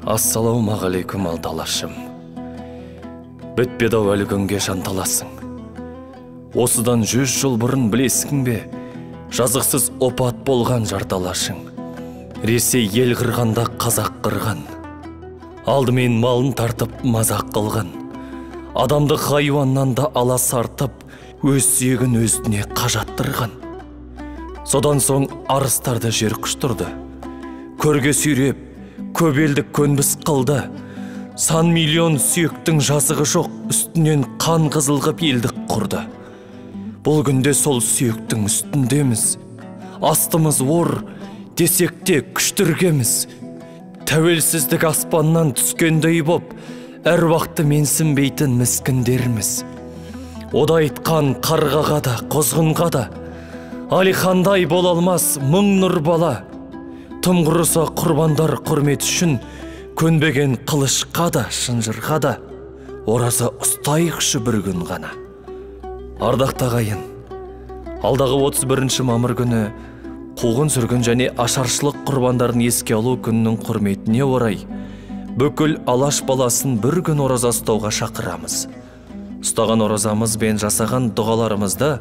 Ассалаумағалейкум, алдалашым. Бітпеді-ау әлі күнге жанталасың. Осыдан 100 жыл бұрын білесің бе, жазықсыз опат болған жарталашың. Ресей ел қырғанда қазақ қырған. Алдымен малын тартып мазақ қылған. Адамды хайуаннан да ала сартып, өз сүйегін өзіне қажаттырған. Содан соң арыстарды жер құштырды. Көрге сүйреп, көп елді көнбіс қылды. Сан миллион сүйектің жазығы жоқ, үстінен қан қызыл қып елдік құрды. Бұл күнде сол сүйектің үстіндеміз. Астымыз ор, десек те күштіргеміз. Тәуелсіздік аспаннан түскендей боп, әр уақты менсінбейтін міскіндерміз. Ода айтқан қарғаға да, құзғынға да, Алихандай бола алмас мың нұр бала. Тым құрыса құрбандар құрмет үшін, көнбеген қылышқа да, шынжырға да, ораза ұстайықшы бір күн ғана. Ардақты ағайын, алдағы 31 мамыр күні қуғын сүргін және ашаршылық құрбандарын еске алу күнінің құрметіне орай бүкіл алаш баласын бір күн ораза ұстауға шақырамыз. Ұстаған оразамыз бен жасаған дұғаларымызды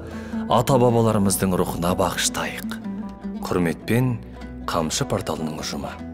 ата-бабаларымыздың рухына бағыштайық. Құрметпен, Қамшы порталының ұжымы.